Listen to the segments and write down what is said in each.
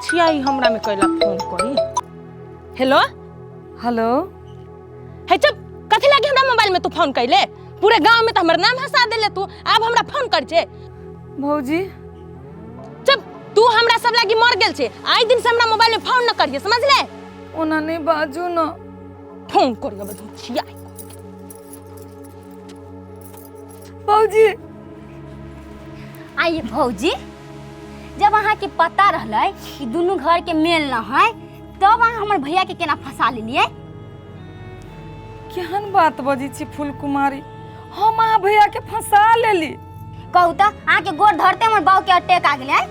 बदमछिया ई हमरा में कैला फोन करी। Hello hello. हे चुप, कथी लागी हमरा मोबाइल में तू फोन कैले? पूरे गांव में तो हमर नाम हंसा देले तू, अब हमरा फोन कर छे। भौजी चुप, तू हमरा सब लागी मर गेल छे, आइ दिन से हमरा मोबाइल में फोन न करिए, समझ ले? ओना नहीं बाजू न। फोन करिए बदमछिया। भौजी आइए भौजी, जब अहाँ के पता रहलै कि दुनू घर के मेल न है तब अहाँ हमर भैया के केना फंसा लेलियै? केहन बात बजै छी फूल कुमारी, हम अहाँ भैया के फंसा लेली। कहू तऽ अहाँ के गोर धरते हमर बाऊ के अटैक आ गेलै।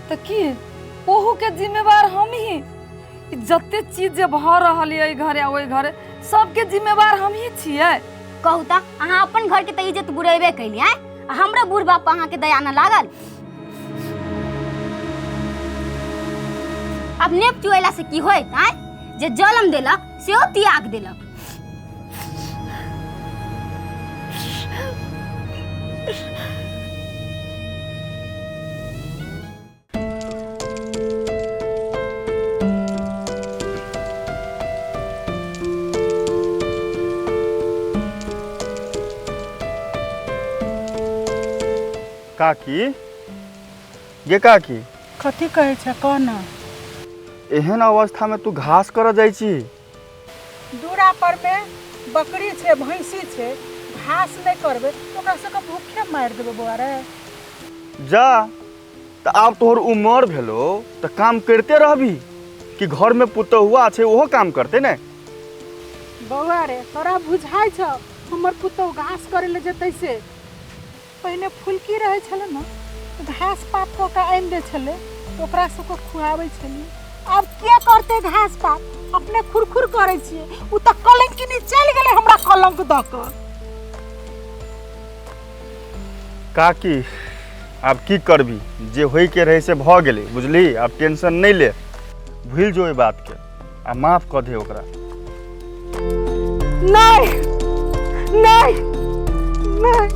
तऽ की ओहू के जिम्मेवार हम ही? ई जते चीज जे भऽ रहल यऽ एहि घरे आ ओहि घरे सबके जिम्मेवार हम ही छियै। कहू तऽ अहाँ अपन घर के तऽ इज्जत बुरेबे कैलियै, आ हमरो बूढ़ बाप अहाँ के दया न लागल। अब नेप चुएला से की होइत? आँय, जे जलम देलक सेहो त्याग देलक। काकी, गे काकी। कथी कहै छै कह न। एहन अवस्था में तू घास कर जाइ छी? दूरा पर में बकरी छै, भैंसी छै, घास नहीं करबे तो ओकरा सबके भूखे मारि देबे बौआ रे। जा त आब तोहर उमर भेलो त काम करते रहबी कि घर में पुतहुआ छै ओहो काम करते ने? बौआ रे तोरा बुझाइ छौ हमर पुतहु घास करे ले जेतै से? पहिने फुलकी रहै छलै ने, घास पात कऽ के आनि दै छलै तऽ ओकरा सबके खुआबै छलियै। आब के करतै घास पात? अपने खुरखुर करै छियै। ओ तऽ कलंकिनी चलि गेलै हमरा कलंक दऽ कऽ। काकी आब की करबी, जे होय के रहे से भऽ गेलै, बुझली? आब टेंशन नहीं ले, भूलि जो ओहि बात के आ माफ कऽ दे ओकरा। नहीं नहीं नहीं।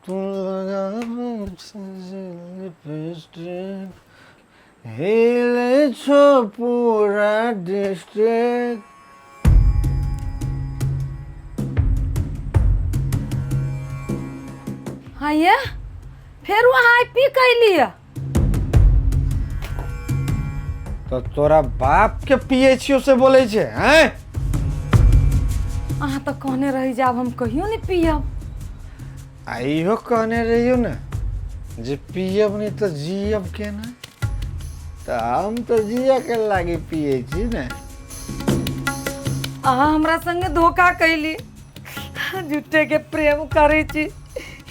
तू लगा लिपस्टिक हिले छो पूरा डिस्ट्रिक्ट। हाँ ये फेर अहाँ पी कैलियै? तो तोरा बाप के पिए छियो से बोले छे हैं? अहाँ तो कहने रही जे आब हम कहियो नहीं पियब। आ इहो कहने रहियो ने जे पियब नहीं तो जियब केना, तो हम तो जिया के लागी पिए छी ने। अहाँ हमरा संगे धोखा कैली, झूठे के प्रेम करै छी,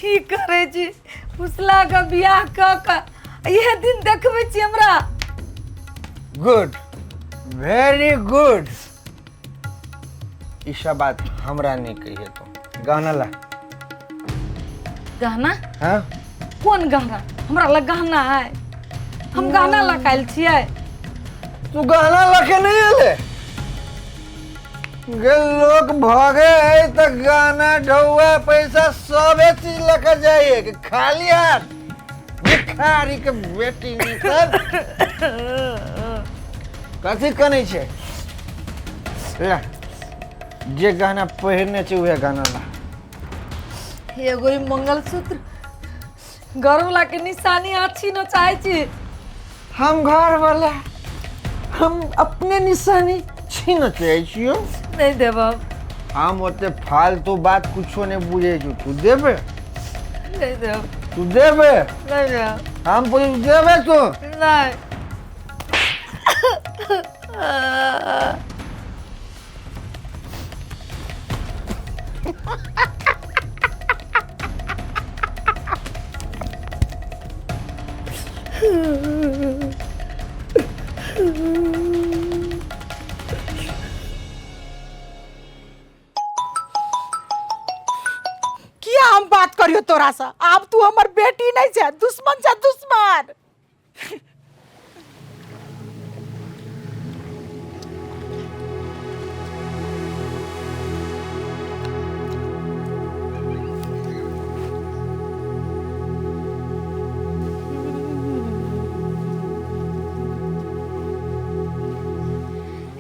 ई करै छी, फुसला के बियाह कऽ के इहे दिन देखबै छी हमरा। गुड, वेरी गुड। ई सब बात हमरा नहीं कहिए तो। गहना ला। गहना? हाँ। कोन गहना? हमरा लग गहना है, हम गहना लकायल छियै। तू गहना लके नहीं एले? गे लोग भगे है तो गहना ढौआ पैसा सबे चीज लके जाइए कि खाली हाथ भिखारी के बेटी निकल। कथी कनै छै? ला, जे गहना पहिरने छै उहे गहना ला। एगो ई मंगलसूत्र घरवाला के निशानी अच्छी न चाहे छी। हम घरवाला हम अपने निशानी छीन चाहे छियो। नहीं देब। हम ओते फालतू बात कुछो नहीं बुझे छु। तू देबे? नहीं देब। तू देबे? नहीं देब। हम पूछ देबे तू? नहीं। किया हम बात करियो तोरा से? आब तू हमर बेटी नहीं छे, दुश्मन छे, दुश्मन।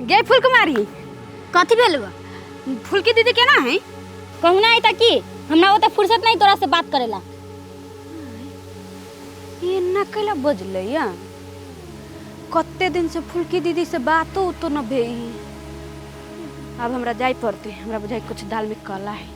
गे फूलकुमारी। कथी भेल? फुलकी दीदी केना है? कहू ना त की हमरा ओते फुर्सत नहीं तोरा से बात करेला। ये ना कैला बजलै या? कते दिन से फुलकी दीदी से बातो उतो न भेई। अब हमरा जाय पड़ते, हमरा बुझाई कुछ दाल में काला है।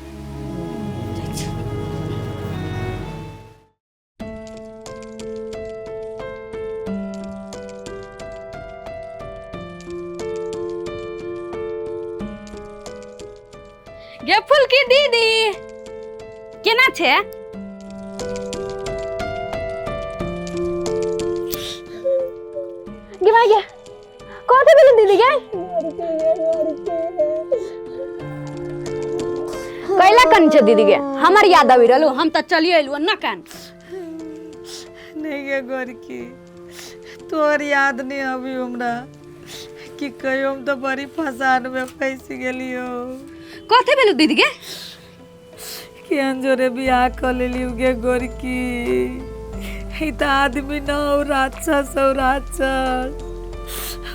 गे फुलकी दीदी केना छे? गे भाई गे कथी भेल दीदी गे? कैला कन छे दीदी गे? हमर याद आबि रहलो, हम त चलिए एलु न कान। नहीं गे गोरकी, तोर याद नहीं अभी हमरा कि कहियो हम तो बड़ी फसान में फंस गेलियो। कथी भेल दीदी गे? केहन जोरे बियाह क लेली गे गोरकी। ई त आदमी न हो, राक्षस हो, राक्षस।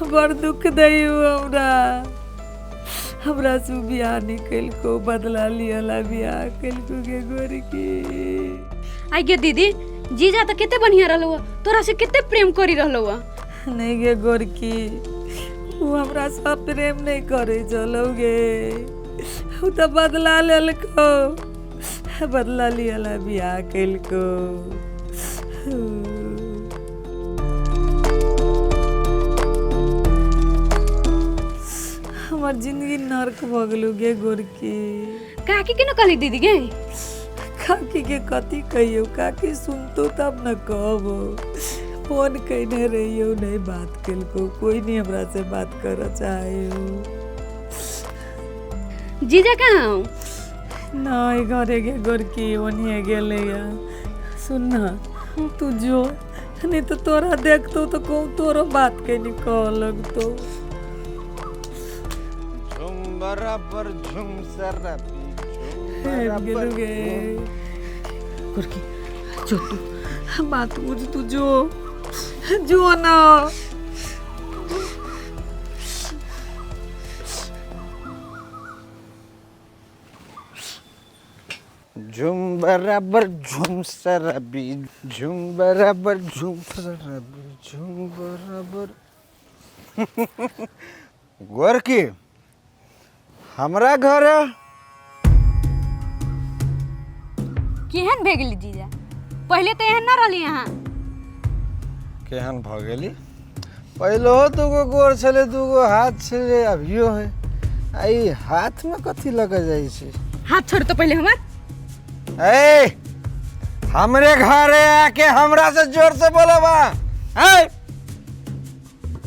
बड़ दुख दैयो हमरा। हमरा से बियाह नहीं कलको, बदला लियला बियाह कलको गे गोरकी। आई गे दीदी, जीजा त केते बढ़िया रहलो, तोरा से केते प्रेम करी रहलो। नहीं गे गोरकी, वो हमरा से प्रेम नहीं करे चलो गे। वो तो बदला लेलको, बदला लियला बियाह कलको। हमर जिंदगी नर्क भ गेलो गे गोरकी। काकी के न कहली दीदी गे? काकी के कथी कहियो, काकी सुनतो तब न कहबो। फोन कइने रहियो, नहीं बात केलको, कोई नहीं हमरा से बात कर चाहे। जीजा कहाँ हो? नहीं घरे गे गोरकी, ओनिए गेले। सुन ना तू जो, नहीं तो तोरा देखतो तो कहूँ तोरो बात के नहीं कह लगतो। झुम बराबर झुम सराबी झुम बराबर गे। गोरकी जो तू बात बुझ, तू जो जो ना। झुम बराबर झुम सराबी झुम बराबर झुम सराबी झुम बराबर। गोरकी हमरा घर केहन भे गेली जीजा? पहले तो एहन न रहली अहाँ। केहन भ गेली? पहलो दूगो गोर छले, दूगो हाथ छले, अभियो है। आ ई हाथ में कथी लग जाइ छै? हाथ छोड़ तो पहले हमर। ए हमरे घरे आके हमरा से जोर से बोलबा? ए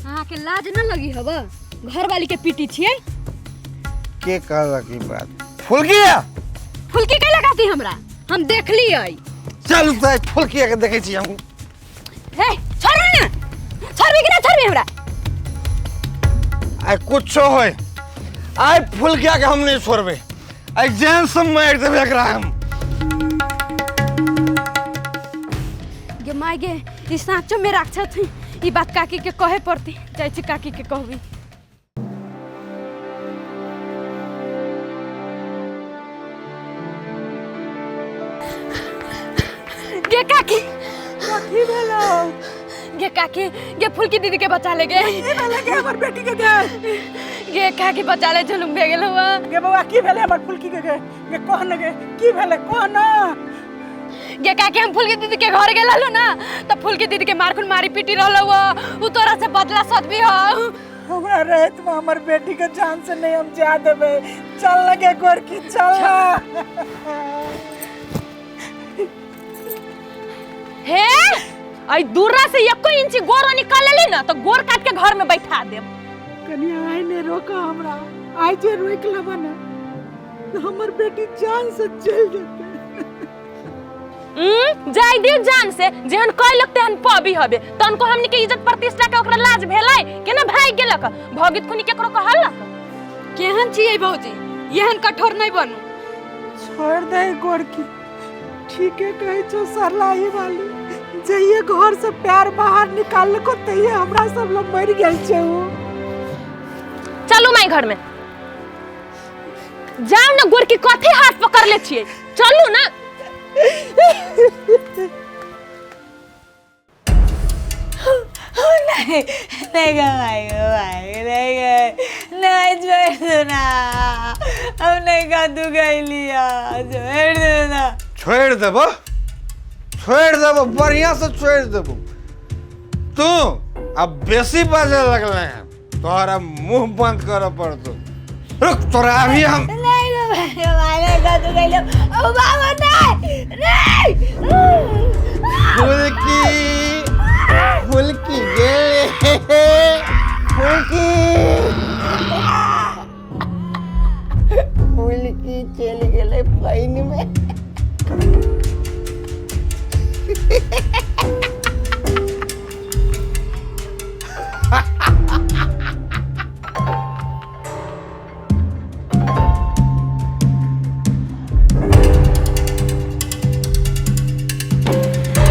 अहाँ के लाज न लगी हब? घर वाली के पीटी छियै। के कहलक ई बात? फुलकिया। फुलकी के लगाती हमरा? हम देख लियै। चल त फुलकिया के देखै छी हम। हे छोड़ ना, छोड़बी कि ना छोड़बी हमरा? आइ कुछो होय, आइ फुलकिया के हम नहीं छोड़बे। आइ जान से मारि देबै एकरा हम। गे माय गे, ई साँचो में राक्षस है। ई बात काकी के कहे पड़ती। जाइ छी काकी के कहबी। गे काकी कथी भेलो? गे काकी, गे फुलकी दीदी के बचा ले गे। की भेलै गे हमर बेटी के? गे गे काकी बचा ले, जुलुम भे गेल हुआ। गे बौआ की भेलै हमर फुलकी के? गे गे कह न गे की भेलै, कह न गे काकी। हम फुलकी दीदी के घर गेल हलो ना, त फुलकी दीदी के मारखुन मारी पीटी रहलो हुआ। उ तोरा से बदला सदबी हो। हमरा रहत में हमर बेटी के जान से नहीं हम जा देबै। चल न गे गोरकी, चल ना। हे आई दूरा से एको इंची गोर निकाल लेली ना तो गोर काट के घर में बैठा देब। कनिया आइ ने रोक हमरा, आइ जे रोक लेबा ना तो हमर बेटी जान से चल जेतै। जाय दियो जान से, जेहन कहलक तेहन पबी हबे। तनको हमनी के इज्जत प्रतिष्ठा के ओकरा लाज भेलै केना भाग गेलक? भगित खुनी केकरो कहलक? केहन छियै भौजी, एहन कठोर नहीं बनू। छोड़ दे गोरकी, ठीके कहै छौ सरलाही वाली। जहिए घर से पैर बाहर निकाललको तहिए हमरा सब लोग मरि गेल छै। उ चलू माई घर में जाओ ना। गोर की कथी हाथ पकड़ ले छियै, चलू ना। नहीं नहीं भाई भाई नहीं गए, नहीं छोड़ दो ना, हम नहीं कादू गई लिया, छोड़ दो ना। छोड़ देबो, छोड़ देबो, बढ़िया से छोड़ देबो। तू अब बेसी बाजे लगले हैं, तोहरा मुंह बंद करे पड़तो। रुक तोरा अभी हम नहीं भाई भाई नहीं कादू गई लिया, ओ बाबा नहीं नहीं। फुलकी फुलकी गे फुलकी फुलकी चल गेलै पानि में।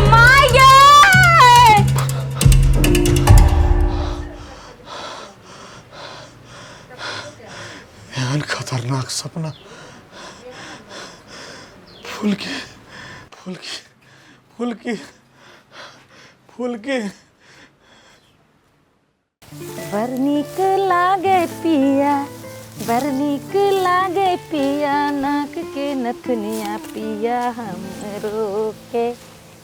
माय गे एहन खतरनाक सपना। फुलकी फुलकी फुलकी फुलकी। बड़ नीक लागे पिया, बड़ नीक लागे पिया, नाक के नथुनिया पिया हमरो के,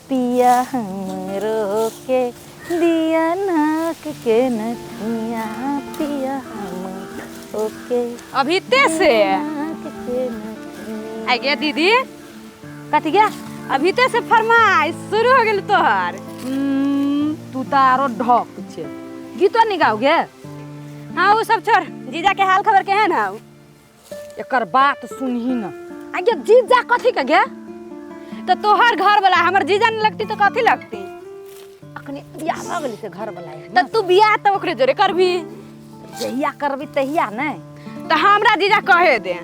पिया हमरो के दिया नाक के नथुनिया पिया हमरो के। अभी ते से नाक के नथुनिया। आ गया दीदी। कथी गया? अभी ते से फरमाइश शुरू हो गेल तोहर। तू तो आरो ढक छे, गीतो नहीं गाओगे? हाँ वो सब छोड़, जीजा के हाल खबर केहन हौ? एकर बात सुनही न। आ गे जीजा कथी के गे? तो तोहर घर वाला हमर जीजा न लगती तो कथी लगती? अखने बियाह भऽ गेलै से घर वाला है। तो तू बियाह तो ओकरे जोरे करबी। जहिया करबी तहिया नहीं। तो हमरा जीजा कहे दे।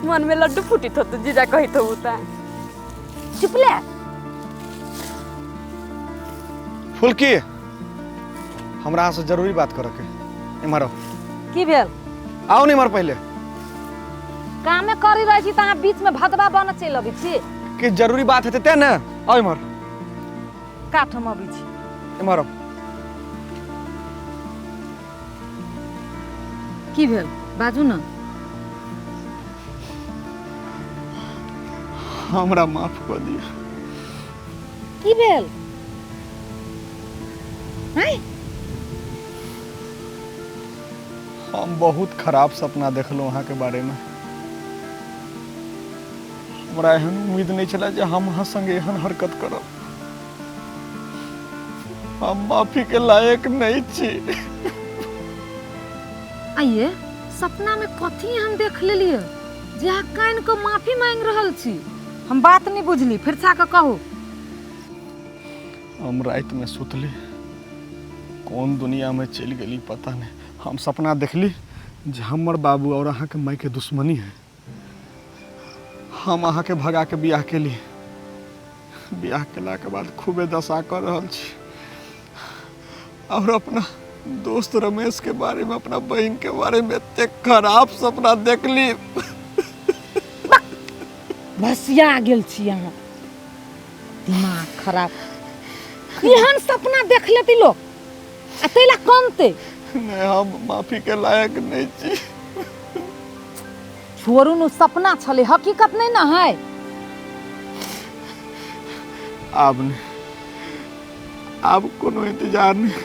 मन में लड्डू फूटित हो तो जीजा कहित हो त। चुप ले। फुलकी हमरा से जरूरी बात करे के। इम्हर आओ। की भेल? आओ नहीं इम्हर पहले। कामे करी रहै छी त अहाँ बीच में भदवा बन चलि अबै छी। कि जरूरी बात हेतै ते ने। आओ इम्हर। काठ हम अबै छी। इम्हर आओ। की भेल बाजू न। हमरा माफ कऽ दिअ। की भेल? हैं? हम बहुत खराब सपना देखलहुँ अहाँके बारेमे। हमरा एहन उम्मीद नहीं छला जे हम अहाँ संगे एहन हरकत करब। हम माफी के लायक नहीं छी। आइए सपना में कथी हम देख लेलिए जे अहाँ कानि कऽ माफी मांगि रहल छी? हम बात नहीं बुझली, फिर से आके कहू। हम राति में सुतली, कौन दुनिया में चलि गेली पता नहीं। हम सपना देखली जे हमर बाबू और अहाँके माय के दुश्मनी है। हम अहाँके भगा के बियाह केली। बियाह केलाके बाद खूबे दशा कर रहल छी और अपना दोस्त रमेश के बारे में, अपना बहन के बारे में एतेक खराब सपना देखली। भसिया गेल छी अहाँ, दिमाग खराब। एहन सपना देख लेती लोग आ तैला कमते। नहीं, हम माफी के लायक नहीं छी। छोड़ू नु, सपना छले, हकीकत नहीं ना है। आब नहीं, आब कोनो इंतजार नहीं।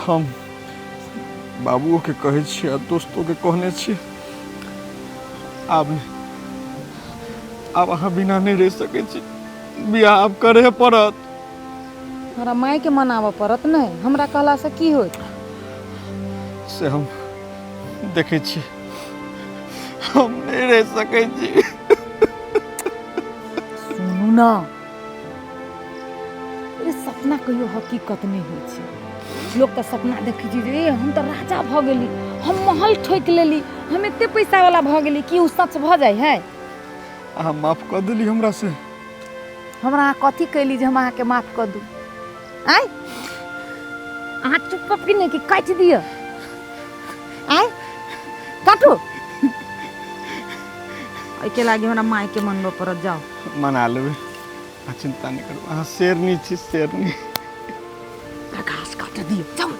हम बाबुओ के कहै छियै आ दोस्तो के कहने छियै, आब नहीं, आब अहाँ बिना नहीं रहि सकै छी। बियाह आब करे पड़त। हमरा माय के मनाबऽ पड़त नहीं, हमरा कहला से की होत? से हम देखै छी, हम नहीं रहि सकै छी। सुनू ना, अरे सपना कहियो हकीकत नहीं होइ छै। लोग तऽ सपना देखै छै जे हम तऽ राजा भऽ गेली, हम महल ठोकि लेली, हम एते पैसा वाला भऽ गेली, कि उ सच भऽ जाइ है? अहाँ माफ कऽ देली हमरा से। हमरा अहाँ कथी कैली जे हम अहाँके माफ कऽ दू? आँय अहाँ चुप कि नहि कि काटि दिअ? आँय काटू। एहिके लागी हमरा मायके मनबऽ पड़त। जाउ मना लेबै, अहाँ चिन्ता नहि करू, अहाँ शेरनी छी, शेरनी। घास काटऽ दिअ, जाउ।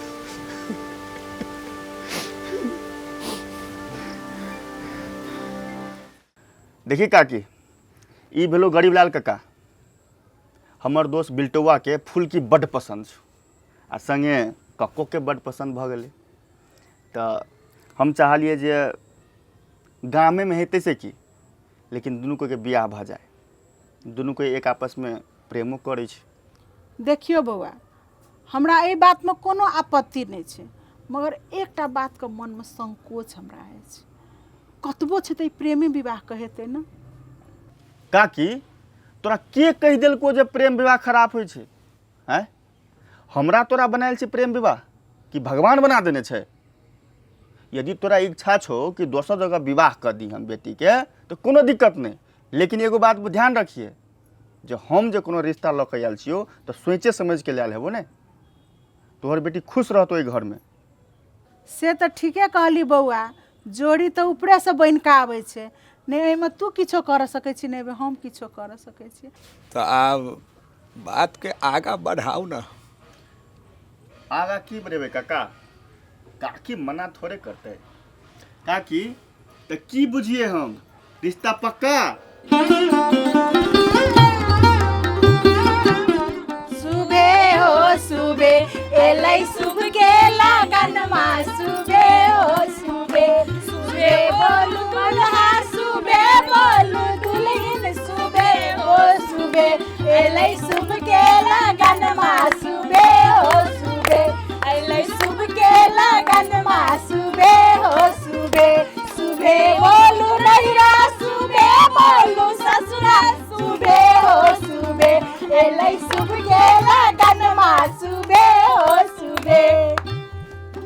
देखी काकी, ई भेलो गरीबलाल काका, हमर दोस्त बिल्टौआके फुलकी बड्ड पसन्द छौ आ सङ्गे कक्कोके बड्ड पसन्द भऽ गेलै। तऽ हम चाहलियै जे गामेमे हेतै से की, लेकिन दुनू कोइके बियाह भऽ जाय, दुनू कोइ एक आपसमे प्रेमो करै छै। देखियौ बौआ, हमरा एहि बातमे कोनो आपत्ति नहि छै, मगर एकटा बातके मनमे संकोच हमरा अछि। कतबो छै तऽ ई प्रेमे विवाह कहेतै ने। काकी, तोरा के कहि देलको जे प्रेम विवाह खराब होइ छै? आँय, हमरा तोरा बनायल छै प्रेम विवाह कि भगवान बना देने छै? यदि तोरा इच्छा छौ कि दोसर जगह विवाह कऽ दी हम बेटीके तऽ कोनो दिक्कत नहि, लेकिन एगो बात ध्यान रखिए जे हम जे कोनो रिश्ता लऽ कऽ आयल छियौ तऽ सोचे समझिके लायल हेबो ने, तोहर बेटी खुश रहतौ ओहि घरमे। से तऽ ठीके कहली बौआ, जोड़ी तऽ ऊपरेसँ बनि कऽ आबै छै ने, एहिमे तू किछो कर सकै छी ने हम किछो कर सकै छी। तऽ आब बातके आगाँ बढ़ाउ ने। आगाँ की बढ़ेबै काका, काकी मना थोड़े करतै। काकी तऽ की बुझिए हम, रिश्ता पक्का? सुबे हो सुबे एलै शुभ के लगनमा, सुबे हो सुबे, सुबे बोलू दुल्हा, सुबे बोलू दुल्हन, सुबे हो सुबे एलै शुभ के लगनमा, सुबे हो सुबे एलै शुभ के लगनमा, सुबे हो सुबे, सुबे बोलू नैरा, सुबे बोलू ससुरा, सुबे हो सुबे एलै शुभ के लगनमा, सुबे हो सुबे।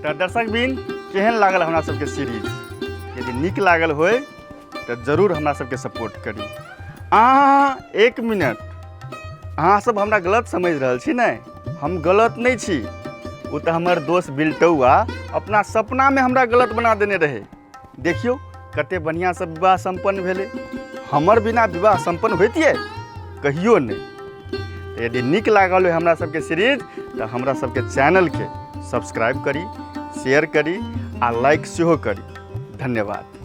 तऽ दर्शक बिन, केहन लागल हमरा सबके सीरीज? यदि नीक लागल होय तऽ जरूर हमरा सबके सपोर्ट करी। अहाँ एक मिनट, अहाँ सब हमरा गलत समझि रहल छी। नहि, हम गलत नहि छी। ओ तऽ हमर दोस्त बिल्टौआ अपना सपनामे हमरा गलत बना देने रहै। देखियौ कते बढ़िआँसँ विवाह सम्पन्न भेलै। हमर बिना विवाह सम्पन्न होइतियै? कहियो नहि। तऽ यदि नीक लागल होय हमरा सबके सीरीज तऽ हमरा सबके चैनलके सब्सक्राइब करी, शेयर करी आ लाइक सेहो करी। धन्यवाद।